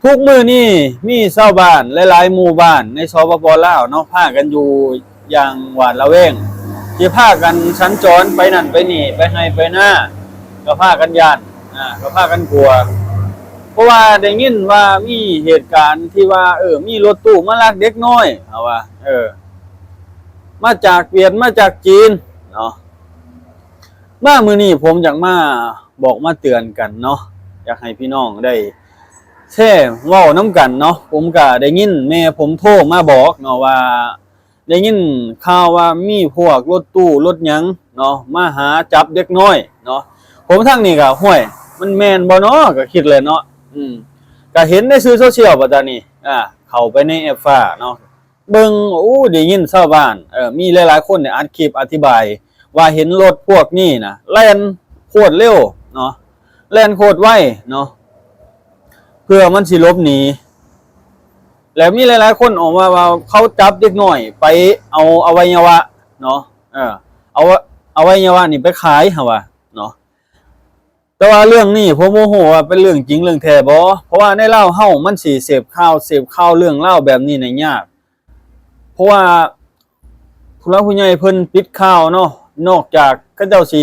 ທຸກມື້ນີ້ມີຊາວບ້ານຫຼາຍໆໝູ່ບ້ານໃນ ສປປ ລາວເນາະ ພາກັນຢູ່ຢ່າງຫວາດລະແວງ ທີ່ພາກັນສັນຈອນໄປນັ້ນໄປນີ້ ໄປໄຮ່ໄປນາ ກໍພາກັນຢ້ານ ອາ ກໍພາກັນກົວ ເພາະວ່າໄດ້ຍິນວ່າມີເຫດການທີ່ວ່າ ເອີ ມີລົດຕູ້ມາລັກເດັກນ້ອຍ ເຂົາວ່າ ເອີ ມາຈາກຫວຽດ ມາຈາກຈີນເນາະ. ມາມື້ນີ້ຜົມຢາກມາບອກມາເຕືອນກັນເນາະ ຢາກໃຫ້ພີ່ນ້ອງໄດ້ແຊເວົ້ານຳກັນເນາະ. ຜົມກະໄດ້ຍິນແມ່ຜົມໂທມາບອກເນາະວ່າ ໄດ້ຍິນຂ່າວວ່າມີພວກລົດຕູ້ລົດຫຍັງເນາະ ມາຫາຈັບເດັກນ້ອຍເນາະ. ຜົມທາງນີ້ກະ ຫ້ວຍ ມັນແມ່ນບໍ່ເນາະ ກະຄິດແຫຼະເນາະ ອືມ ກະເຫັນໃນສື່ໂຊຊຽວປາດຕານີ ອາ ເຂົ້າໄປໃນແອັບຟ້າເນາະ ເບິ່ງ ໂອ້ ໄດ້ຍິນຊາວບ້ານ ເອີ ມີຫຼາຍໆຄົນໄດ້ອັດຄລິບອະທິບາຍວ່າເຫັນລົດພວກນີ້ນະ ແລ່ນໂຄດເລັວເນາະ ແລ່ນໂຄດໄວເນາະ ເພື່ອມັນຊິຫຼົບໜີ ແລະ ມີຫຼາຍໆຄົນອອກມາວ່າເຂົາຈັບເດັກນ້ອຍໄປເອົາອະໄວຍະວະເນາະ ເອີ ເອົາອະໄວຍະວະນີ້ໄປຂາຍ ເຂົາວ່າເນາະ. ແຕ່ວ່າເລື່ອງນີ້ ຜົມບໍ່ຮູ້ວ່າເປັນເລື່ອງຈິງເລື່ອງແທ້ບໍ່ ເພາະວ່າໃນລາວເຮົາມັນຊິເສບຂ່າວ ເສບຂ່າວເລື່ອງລາວແບບນີ້ນະຍາກ ເພາະວ່າຜູ້ຫຼັກຜູ້ໃຫຍ່ເພິ່ນປິດຂ່າວເນາະ ນອກຈາກເຂົາເຈົ້າຊິ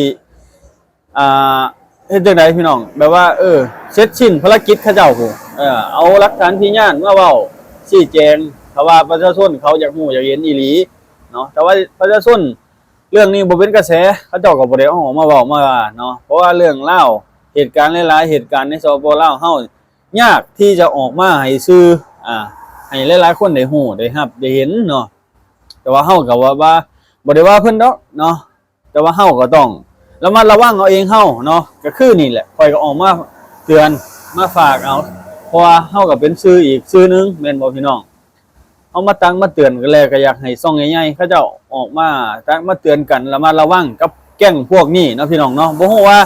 ອ່າ ເຮັດຈັ່ງໃດພີ່ນ້ອງ ແບບວ່າ ເອີ ເສັດສິ້ນພາລະກິດເຂົາເຈົ້າພຸ້ນ ເອີ ເອົາຫຼັກຖານພະຍານມາເວົ້າຊີ້ແຈງ ຖ້າວ່າປະຊາຊົນເຂົາຢາກຮູ້ຢາກເຫັນອີ່ຫຼີເນາະ ຖ້າວ່າປະຊາຊົນ ເລື່ອງນີ້ບໍ່ເປັນກະແສ ເຂົາເຈົ້າກໍບໍ່ໄດ້ເອົາອອກມາເວົ້າມາວ່າເນາະ ເພາະວ່າເລື່ອງລາວ ເຫດການຫຼາຍໆເຫດການໃນ ສປປ ລາວເຮົາ ຍາກທີ່ຈະອອກມາໃຫ້ສື່ ອາ ໃຫ້ຫຼາຍໆຄົນໄດ້ຮູ້ ໄດ້ຮັບ ໄດ້ເຫັນເນາະ ແຕ່ວ່າເຮົາກໍວ່າ ວ່າ ບໍ່ໄດ້ວ່າເພິ່ນດອກເນາະ ແຕ່ວ່າເຮົາກໍຕ້ອງລະມັດລະວັງເອົາເອງເຮົາເນາະ ກໍຄືນີ້ແຫຼະ ຂ້ອຍກໍອອກມາເຕືອນ ມາຝາກເອົາ ເພາະວ່າເຮົາກໍເປັນສື່ອີກສື່ໜຶ່ງ ແມ່ນບໍ່ພີ່ນ້ອງ? ເຮົາມາຕັກມາເຕືອນກັນແລ້ວ ກໍຢາກໃຫ້ຊ່ອງໃຫຍ່ໆເຂົາເຈົ້າອອກມາຕັກມາເຕືອນກັນ ລະມັດລະວັງກັບແກ້ງພວກນີ້ເນາະ ພີ່ນ້ອງເນາະ ບໍ່ຮູ້ວ່າ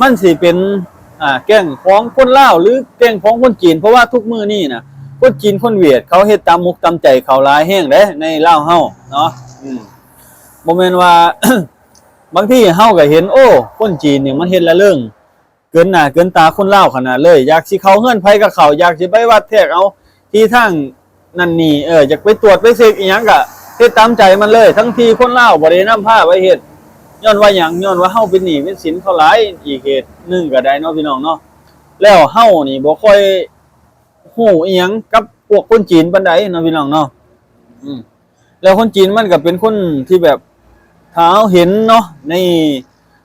ມັນຊິເປັນ ອ່າ ແກ້ງຂອງຄົນລາວ ຫຼື ແກ້ງຂອງຄົນຈີນ ເພາະວ່າທຸກມື້ນີ້ນະ ຄົນຈີນຄົນຫວຽດ ເຂົາເຮັດຕາມອົກຕາມໃຈເຂົາຫຼາຍແຮງເດ້ ໃນລາວເຮົາເນາະ ອືມ ບໍ່ແມ່ນວ່າ ບາງທີເຮົາກໍເຫັນ ໂອ້ ຄົນຈີນນີ້ມັນເຮັດລະເລີງ ເກີນໜ້າເກີນຕາຄົນລາວຂະໜາດເລີຍ ຢາກຊິເຂົ້າເຮືອນໃຜກໍເຂົ້າ ຢາກຊິໄປວັດແທກເອົາທີ່ທາງນັ້ນນີ້ ເອີ ຢາກໄປຕວດໄປເຊັກອີ່ຫຍັງກໍເຮັດຕາມໃຈມັນເລີຍ ທັງທີ່ຄົນລາວບໍ່ໄດ້ນຳພາໄປເຮັດ ຍ້ອນວ່າຫຍັງ? ຍ້ອນວ່າເຮົາເປັນໜີ້ເປັນສິນເຂົາຫຼາຍ ອີກເຫດໜຶ່ງກໍໄດ້ເນາະ ພີ່ນ້ອງເນາະ ແລ້ວເຮົານີ້ບໍ່ຄ່ອຍຮູ້ອີ່ຫຍັງກັບພວກຄົນຈີນປານໃດເນາະ ພີ່ນ້ອງເນາະ ອືມ ແລ້ວຄົນຈີນມັນກໍເປັນຄົນທີ່ແບບ ຖ້າເຮົາເຫັນເນາະ ໃນ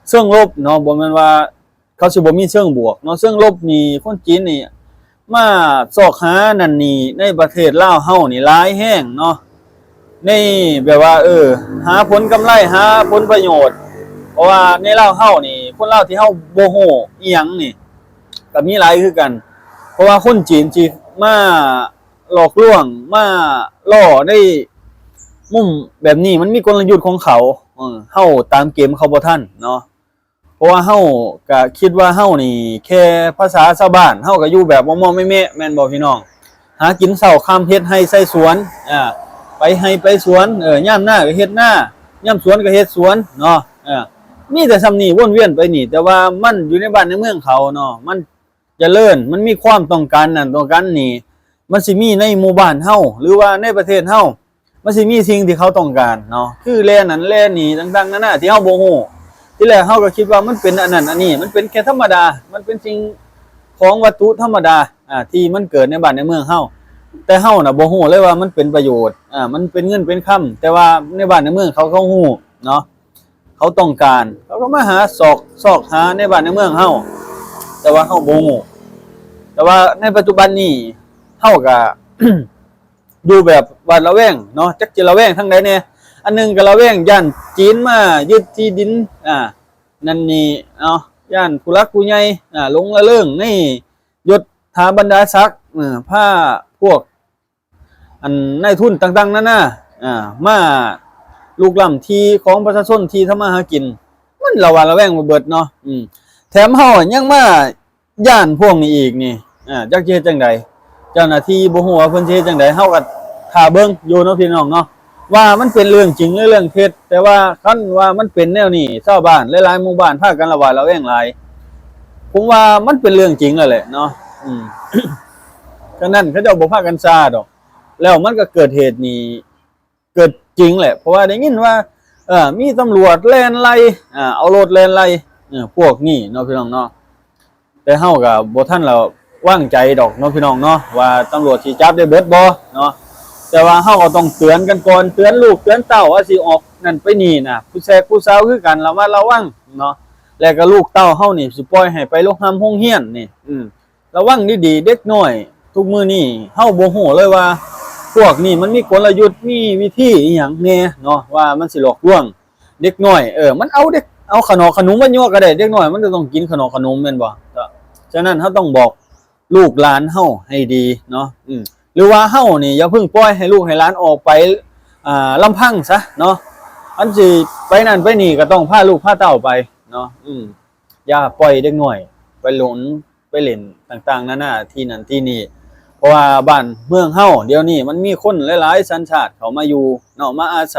ເຊີງລົບເນາະ ບໍ່ແມ່ນວ່າ ເຂົາຊິບໍ່ມີເຊີງບວກເນາະ ເຊີງລົບນີ້ ຄົນຈີນນີ້ມາຊອກຫານັ້ນນີ້ໃນປະເທດລາວເຮົານີ້ຫຼາຍແຮງເນາະ ໃນແບບວ່າ ເອີ ຫາຜົນກຳໄລ ຫາຜົນປະໂຫຍດ ເພາະວ່າໃນລາວເຮົານີ້ ຄົນລາວທີ່ເຮົາບໍ່ຮູ້ອີ່ຫຍັງນີ້ ກໍມີຫຼາຍຄືກັນ ເພາະວ່າຄົນຈີນຊິມາຫຼອກລວງ ມາລໍ້ໃນມຸມແບບນີ້ ມັນມີກົນລະຍຸດຂອງເຂົາ ເອີ ເຮົາຕາມເກມເຂົາບໍ່ທັນເນາະ. ເພາະວ່າເຮົາກະຄິດວ່າເຮົານີ້ແຄ່ພາສາຊາວບ້ານ ເຮົາກະຢູ່ແບບເມາະໆແມະໆ ແມ່ນບໍ່ພີ່ນ້ອງ? ຫາກິນເຊົ້າຄ່ຳເຮັດໄຮ່ໃສ່ສວນ ອາ ໄປໄຮ່ໄປສວນ ເອີ ຍາມນາກະເຮັດນາ ຍາມສວນກະເຮັດສວນເນາະ ເອີ ມີແຕ່ສ່ຳນີ້ວົນວຽນໄປນີ້ ແຕ່ວ່າມັນຢູ່ໃນບ້ານໃນເມືອງເຂົາເນາະ ມັນຈະເລີນ ມັນມີຄວາມຕ້ອງການນັ້ນຕ້ອງການນີ້ ມັນຊິມີໃນໝູ່ບ້ານເຮົາ ຫຼືວ່າໃນປະເທດເຮົາ ມັນຊິມີສິ່ງທີ່ເຂົາຕ້ອງການເນາະ ຄືແລ່ນັ້ນແລ່ນີ້ຕ່າງໆນານາທີ່ເຮົາບໍ່ຮູ້ ທີແລກເຮົາກໍຄິດວ່າມັນເປັນອັນນັ້ນອັນນີ້ ມັນເປັນແຄ່ທຳມະດາ ມັນເປັນສິ່ງຂອງວັດຖຸທຳມະດາ ອາ ທີ່ມັນເກີດໃນບ້ານໃນເມືອງເຮົາ ແຕ່ເຮົານະບໍ່ຮູ້ເລີຍວ່າມັນເປັນປະໂຫຍດ ອາ ມັນເປັນເງິນເປັນຄຳ ແຕ່ວ່າໃນບ້ານໃນເມືອງເຂົາ ເຂົາຮູ້ເນາະ ເຂົາຕ້ອງການ ເຂົາກໍມາຫາຊອກ ຊອກຫາໃນບ້ານໃນເມືອງເຮົາ ແຕ່ວ່າເຮົາບໍ່ຮູ້ ແຕ່ວ່າໃນປັດຈຸບັນນີ້ເຮົາກະ ຢູ່ແບບຫວາດລະແວງເນາະ ຈັກຊິລະແວງທາງໃດແດ່ ອັນໜຶ່ງກໍລະແວງຢ້ານຈີນມາຍຶດທີ່ດິນ ອາ ນັ້ນນີ້ເນາະ ຢ້ານຜູ້ຫຼັກຜູ້ໃຫຍ່ ອາ ຫຼົງລະເລີງໃນຍົດຖາບັນດາສັກ ເອີ ພາພວກ ອັນນາຍທຶນຕ່າງໆນານາ ອາ ມາລຸກລ້ຳທີ່ຂອງປະຊາຊົນທີ່ທຳມາຫາກິນ ມັນລະຫວາດລະແວງໄປເບິດເນາະ ອືມ ແຖມເຮົາຍັງມາ ຢ້ານພວກນີ້ອີກນີ້ ອາ ຈັກຊິເຮັດຈັ່ງໃດ ເຈົ້າໜ້າທີ່ບໍ່ຮູ້ວ່າເພິ່ນຊິເຮັດຈັ່ງໃດ ເຮົາກໍຖ້າເບິ່ງຢູ່ເນາະ ພີ່ນ້ອງເນາະ ວ່າມັນເປັນເລື່ອງຈິງ ຫຼື ເລື່ອງເທັດ ແຕ່ວ່າຄັນວ່າມັນເປັນແນວນີ້ ຊາວບ້ານຫຼາຍໆໝູ່ບ້ານພາກັນລະຫວາດລະແວງຫຼາຍ ຜົມວ່າມັນເປັນເລື່ອງຈິງແລ້ວແຫຼະເນາະ ອືມ ອັນນັ້ນເຂົາເຈົ້າບໍ່ພາກັນຊ່າດອກ. ແລ້ວມັນກໍເກີດເຫດນີ້ ເກີດຈິງແຫຼະ ເພາະວ່າໄດ້ຍິນວ່າ ເອີ ມີຕຳຫຼວດແລ່ນໄລ່ ເອົາລົດແລ່ນໄລ່ ເອີ ພວກນີ້ເນາະ ພີ່ນ້ອງເນາະ. ແຕ່ເຮົາກໍບໍ່ທັນລະວາງໃຈດອກເນາະ ພີ່ນ້ອງເນາະ ວ່າຕຳຫຼວດຊິຈັບໄດ້ເບິດບໍ່ເນາະ. ແຕ່ວ່າເຮົາກໍຕ້ອງເຕືອນກັນກ່ອນ ເຕືອນລູກເຕືອນເຕົ້າ ວ່າຊິອອກນັ້ນໄປນີ້ນະ ຜູ້ແຊກຜູ້ຊາວຄືກັນ ລະມັດລະວັງເນາະ. ແລະກໍລູກເຕົ້າເຮົານີ້ ຊິປ່ອຍໃຫ້ໄປໂຮງຮ່ຳໂຮງຮຽນນີ້ ອືມ ລະວັງດີໆ ເດັກນ້ອຍທຸກມື້ນີ້ ເຮົາບໍ່ຮູ້ເລີຍວ່າພວກນີ້ມັນມີກົນລະຍຸດ ມີວິທີອີ່ຫຍັງແດ່ເນາະ ວ່າມັນຊິຫຼອກລວງເດັກນ້ອຍ. ເອີ ມັນເອົາເດັກ ເອົາຂະໜອກຂະໜຸມມາຍົວະກໍໄດ້ ເດັກນ້ອຍມັນກໍຕ້ອງກິນຂະໜອກຂະໜຸມແມ່ນບໍ່? ສະນັ້ນເຮົາຕ້ອງບອກລູກຫຼານເຮົາໃຫ້ດີເນາະ ອືມ ຫຼືວ່າເຮົານີ້ຢ່າເພິ່ງປ່ອຍໃຫ້ລູກໃຫ້ຫຼານອອກໄປ ອ່າ ລຳພັງຊະເນາະ. ອັນຊິໄປນັ້ນໄປນີ້ກໍຕ້ອງພາລູກພາເຕົ້າໄປເນາະ ອືມ ຢ່າປ່ອຍເດັກນ້ອຍໄປຫຼົນ ໄປຫຼິ້ນຕ່າງໆນານາທີ່ນັ້ນທີ່ນີ້ ເພາະວ່າບ້ານເມືອງເຮົາດຽວນີ້ມັນມີຄົນຫຼາຍໆສັນຊາດເຂົ້າມາຢູ່ເນາະ ມາອາໄສ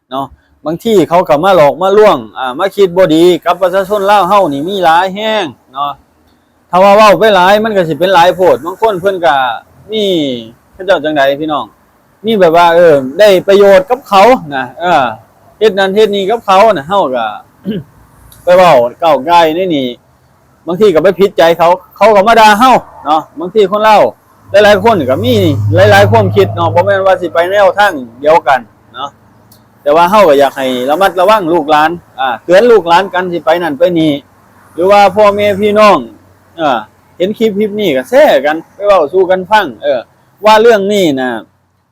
ເນາະ. ບາງທີເຂົາກໍມາຫຼອກມາລວງ ອາ ມາຄິດບໍ່ດີກັບປະຊາຊົນລາວເຮົານີ້ມີຫຼາຍແຮງເນາະ. ຖ້າວ່າເວົ້າໄປຫຼາຍມັນກໍຊິເປັນຫຼາຍໂພດ ບາງຄົນເພິ່ນກໍມີ ເຂົາເຈົ້າຈັ່ງໃດພີ່ນ້ອງ ມີແບບວ່າ ເອີ ໄດ້ປະໂຫຍດກັບເຂົານະ ເອີ ເຮັດນັ້ນເຮັດນີ້ກັບເຂົານະ ເຮົາກໍ ໄປເວົ້າກ້າວກ່າຍໃນນີ້ ບາງທີກໍໄປຜິດໃຈເຂົາ ເຂົາກໍມາດ່າເຮົາເນາະ. ບາງທີຄົນລາວຫຼາຍໆຄົນກໍມີຫຼາຍໆຄວາມຄິດເນາະ ບໍ່ແມ່ນວ່າຊິໄປແນວທາງດຽວກັນເນາະ. ແຕ່ວ່າເຮົາກໍຢາກໃຫ້ລະມັດລະວັງລູກຫຼານ ອາ ເຕືອນລູກຫຼານກັນ ຊິໄປນັ້ນໄປນີ້ ຫຼືວ່າພໍ່ແມ່ພີ່ນ້ອງ ເອີ ເຫັນຄລິບ ຄລິບນີ້ກໍແຊກັນ ໄປເວົ້າສູ່ກັນຟັງ ເອີ ວ່າເລື່ອງນີ້ນະ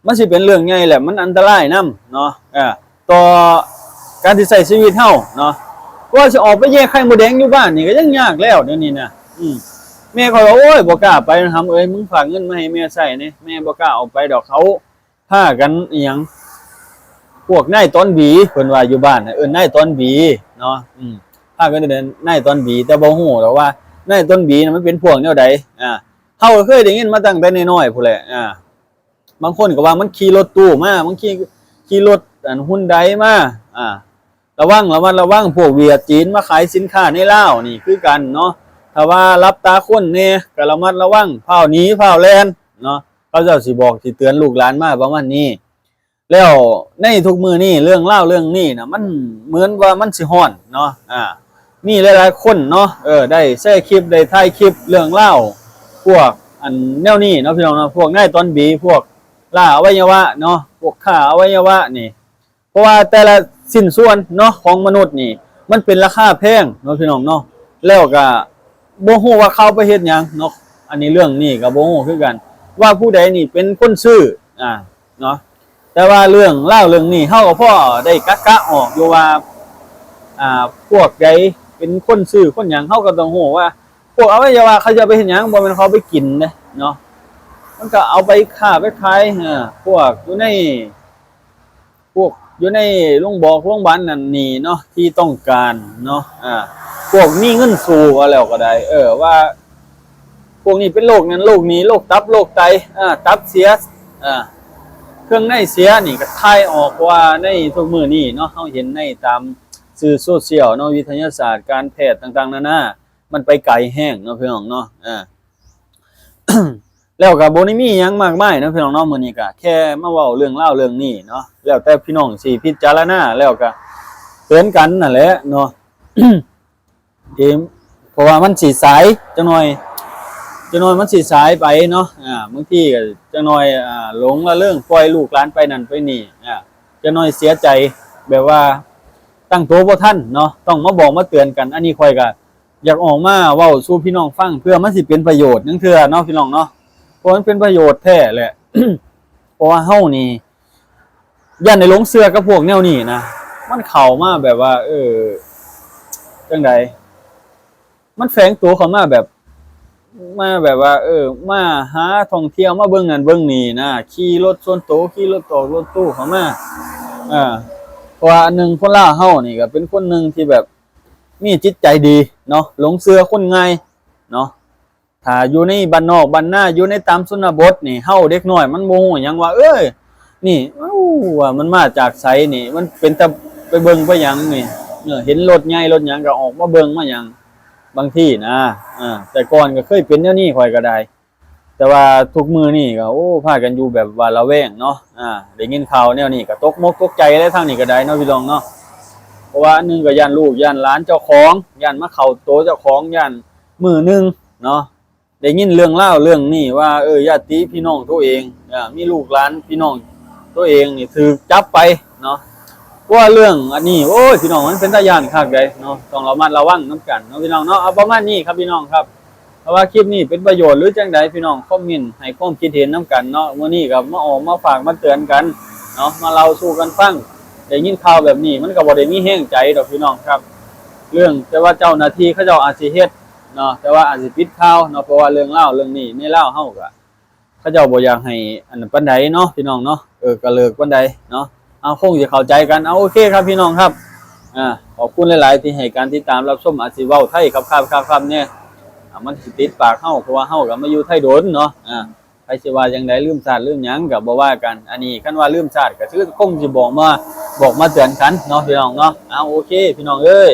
ມັນຊິເປັນເລື່ອງໃຫຍ່ ແລະມັນອັນຕະລາຍນຳເນາະ ເອີ ຕໍ່ການທີ່ໃຊ້ຊີວິດເຮົາເນາະ. ວ່າຊິອອກໄປແຍ່ໄຂ່ມົດແດງຢູ່ບ້ານນີ້ກໍຍັງຍາກແລ້ວດຽວນີ້ນະ ອືມ ແມ່ຂ້ອຍວ່າ ໂອ້ຍ ບໍ່ກ້າໄປນະ ຫຳເອີຍ ມຶງຝາກເງິນມາໃຫ້ແມ່ໃຊ້ແດ່ ແມ່ບໍ່ກ້າອອກໄປດອກ ເຂົາພາກັນອີ່ຫຍັງ ພວກນາຍຕອນບີ ເພິ່ນວ່າຢູ່ບ້ານນະ ເອີ້ນນາຍຕອນບີເນາະ ອືມ ພາກັນເອີ້ນນາຍຕອນບີ ແຕ່ບໍ່ຮູ້ດອກວ່ານາຍຕອນບີນະ ມັນເປັນພວກແນວໃດ ອາ ເຮົາກໍເຄີຍໄດ້ຍິນມາຕັ້ງແຕ່ນ້ອຍໆພຸ້ນແຫຼະ ອາ ບາງຄົນກໍວ່າມັນຂີ່ລົດຕູ້ມາ ບາງ ຂີ່ ຂີ່ລົດ ອັນ ຮຸນໄດມາ ອາ ລະວັງ ລະມັດລະວັງ ພວກຫວຽດຈີນມາຂາຍສິນຄ້າໃນລາວນີ້ຄືກັນເນາະ. ຖ້າວ່າຫຼັບຕາຄົນແດ່ກໍລະມັດລະວັງ ຟ້າວໜີ ຟ້າວແລ່ນເນາະ. ເຂົາເຈົ້າຊິບອກ ຊິເຕືອນລູກຫຼານມາປະມານນີ້. ແລ້ວໃນທຸກມື້ນີ້ ເລື່ອງລາວເລື່ອງນີ້ນະ ມັນເໝືອນວ່າມັນຊິຮ້ອນເນາະ ອາ ມີຫຼາຍໆຄົນເນາະ ເອີ ໄດ້ແຊຄລິບ ໄດ້ຖ່າຍຄລິບເລື່ອງລາວພວກອັນແນວນີ້ເນາະ ພີ່ນ້ອງເນາະ ພວກນາຍຕອນບີ ພວກລ່າອະໄວຍະວະເນາະ ພວກຄ້າອະໄວຍະວະນີ້ ເພາະວ່າແຕ່ລະຊິ້ນສ່ວນເນາະ ຂອງມະນຸດນີ້ ມັນເປັນລາຄາແພງເນາະ ພີ່ນ້ອງເນາະ. ແລ້ວກະບໍ່ຮູ້ວ່າເຂົາໄປເຮັດຫຍັງເນາະ ອັນນີ້ເລື່ອງນີ້ກະບໍ່ຮູ້ຄືກັນ ວ່າຜູ້ໃດນີ້ເປັນຄົນຊື້ ອາ ເນາະ. ແຕ່ວ່າເລື່ອງລາວເລື່ອງນີ້ ເຮົາກໍພໍໄດ້ກະກະອອກຢູ່ວ່າ ອ່າ ພວກໃດເປັນຄົນຊື້ຄົນຫຍັງ ເຮົາກໍຕ້ອງຮູ້ວ່າ ພວກອະໄວຍະວະເຂົາຈະເອົາໄປເຮັດຫຍັງ ບໍ່ແມ່ນເຂົາເອົາໄປກິນເດ້ເນາະ ມັນກໍເອົາໄປຄ້າໄປຂາຍ. ເອີ ພວກຢູ່ໃນ ພວກຢູ່ໃນໂຮງບອກໂຮງບານນັ້ນນີ້ເນາະ ທີ່ຕ້ອງການເນາະ ອາ ພວກມີເງິນສູ້ ວ່າແລ້ວກໍໄດ້ ເອີ ວ່າ ພວກນີ້ເປັນໂລກນັ້ນໂລກນີ້ ໂລກຕັບໂລກໄຕ ອາ ຕັບເສຍ ອາ ເຄື່ອງໃນເສຍນີ້ກໍຖ່າຍອອກ ເພາະວ່າໃນທຸກມື້ນີ້ເນາະ ເຮົາເຫັນໃນຕາມສື່ໂຊຊຽວເນາະ ວິທະຍາສາດ ການແພດຕ່າງໆນານາ ມັນໄປໄກແຮງເນາະ ພີ່ນ້ອງເນາະ ອາ ແລ້ວກໍບໍ່ໄດ້ມີຫຍັງມາກມາຍເນາະ ພີ່ນ້ອງເນາະ ມື້ນີ້ກໍແຄ່ມາເວົ້າເລື່ອງລາວເລື່ອງນີ້ເນາະ ແລ້ວແຕ່ພີ່ນ້ອງຊິພິຈາລະນາ ແລ້ວກໍເຕືອນກັນນັ້ນແຫຼະເນາະ. ເອີ ເພາະວ່າມັນຊິສາຍຈັກໜ່ອຍ ຈັກໜ່ອຍມັນຊິສາຍໄປເນາະ ອາ ບາງທີກໍຈັກໜ່ອຍ ອາ ຫຼົງລະເລີງ ປ່ອຍລູກຫຼານໄປນັ້ນໄປນີ້ ອາ ຈັກໜ່ອຍເສຍໃຈ ແບບວ່າຕັ້ງໂຕບໍ່ທັນເນາະ ຕ້ອງມາບອກມາເຕືອນກັນ. ອັນນີ້ຂ້ອຍກໍຢາກອອກມາເວົ້າສູ່ພີ່ນ້ອງຟັງ ເພື່ອມັນຊິເປັນປະໂຫຍດນຳເທື່ອເນາະ ພີ່ນ້ອງເນາະ ເພາະມັນເປັນປະໂຫຍດແທ້ແຫຼະ ເພາະວ່າເຮົານີ້ ຢ້ານໄດ້ຫຼົງເຊື່ອກັບພວກແນວນີ້ນະ ມັນເຂົ້າມາແບບວ່າ ເອີ ຈັ່ງໃດ ມັນແຝງໂຕເຂົ້າມາແບບ ມາແບບວ່າ ເອີ ມາຫາທ່ອງທ່ຽວ ມາເບິ່ງນັ້ນເບິ່ງນີ້ນະ ຂີ່ລົດສ່ວນໂຕ ຂີ່ລົດຕອກລົດຕູ້ເຂົ້າມາ ເອີ ເພາະວ່າອັນໜຶ່ງ ຄົນລາວເຮົານີ້ກໍເປັນຄົນໜຶ່ງທີ່ແບບມີຈິດໃຈດີເນາະ ຫຼົງເຊື່ອຄົນງ່າຍເນາະ. ຖ້າຢູ່ໃນບ້ານນອກບ້ານນາ ຢູ່ໃນຕາມຊົນນະບົດນີ້ ເຮົາເດັກນ້ອຍມັນບໍ່ຮູ້ຫຍັງວ່າ ເອີຍ ນີ້ ເອົ້າ ວ່າມັນມາຈາກໃສນີ້ ມັນເປັນຕາໄປເບິ່ງໄປຫຍັງນີ້ ເອີ ເຫັນລົດໃຫຍ່ລົດຫຍັງກໍອອກມາເບິ່ງມາຫຍັງ ບາງທີນະ ເອີ ແຕ່ກ່ອນກໍເຄີຍເປັນແນວນີ້ ຂ້ອຍກໍໄດ້ ແຕ່ວ່າທຸກມື້ນີ້ກໍ ໂອ້ ພາກັນຢູ່ແບບວ່າລະແວງເນາະ ອາ ໄດ້ຍິນຂ່າວແນວນີ້ກໍຕົກມົກຕົກໃຈແຫຼະ ທາງນີ້ກໍໄດ້ເນາະ ພີ່ນ້ອງເນາະ. ເພາະວ່າອັນໜຶ່ງກໍຢ້ານລູກຢ້ານຫຼານເຈົ້າຂອງ ຢ້ານມາເຂົ້າໂຕເຈົ້າຂອງ ຢ້ານມື້ໜຶ່ງເນາະ ໄດ້ຍິນເລື່ອງລາວເລື່ອງນີ້ວ່າ ເອີ ຍາດຕິພີ່ນ້ອງໂຕເອງ ເອີ ມີລູກຫຼານພີ່ນ້ອງໂຕເອງນີ້ຖືກຈັບໄປເນາະ. ເພາະວ່າເລື່ອງອັນນີ້ ໂອ້ຍ ພີ່ນ້ອງ ມັນເປັນຕາຢ້ານຄັກໃດເນາະ ຕ້ອງລະມັດລະວັງນຳກັນເນາະ ພີ່ນ້ອງເນາະ. ເອົາ ປະມານນີ້ຄັບ ພີ່ນ້ອງຄັບ. ຖ້າວ່າຄລິບນີ້ເປັນປະໂຫຍດ ຫຼື ຈັ່ງໃດ ພີ່ນ້ອງຄອມເມັນໃຫ້ຄວາມຄິດເຫັນນຳກັນເນາະ. ມື້ນີ້ກໍມາອອກມາຝາກມາເຕືອນກັນເນາະ ມາເລົ່າສູ່ກັນຟັງ. ໄດ້ຍິນຂ່າວແບບນີ້ ມັນກໍບໍ່ໄດ້ມີແຮງໃຈດອກ ພີ່ນ້ອງຄັບ. ເລື່ອງ ແຕ່ວ່າເຈົ້າໜ້າທີ່ເຂົາເຈົ້າອາດຊິເຮັດເນາະ ແຕ່ວ່າອາດຊິປິດຂ່າວເນາະ ເພາະວ່າເລື່ອງລາວເລື່ອງນີ້ໃນລາວເຮົາກໍ ເຂົາເຈົ້າບໍ່ຢາກໃຫ້ອັນນັ້ນປານໃດເນາະ ພີ່ນ້ອງເນາະ ເອີ ກະເລີກປານໃດເນາະ. ເອົາ ຄົງຊິເຂົ້າໃຈກັນ. ເອົາ ໂອເຄຄັບ ພີ່ນ້ອງຄັບ. ອາ ຂອບຄຸນຫຼາຍໆທີ່ໃຫ້ການຕິດຕາມຮັບຊົມ. ອາດຊິເວົ້າໄທຄັບໆໆແດ່ ອາ ມັນຊິຕິດປາກເຮົາ ເພາະວ່າເຮົາກໍມາຢູ່ໄທດົນເນາະ. ອາ ໃຜຊິວ່າຈັ່ງໃດ ລືມຊາດລືມຫຍັງກໍບໍ່ວ່າກັນ. ອັນນີ້ຄັນວ່າລືມຊາດກໍຄືຄົງຊິບອກມາ ບອກມາເຕືອນກັນເນາະ ພີ່ນ້ອງເນາະ. ເອົາ ໂອເຄ ພີ່ນ້ອງເອີຍ.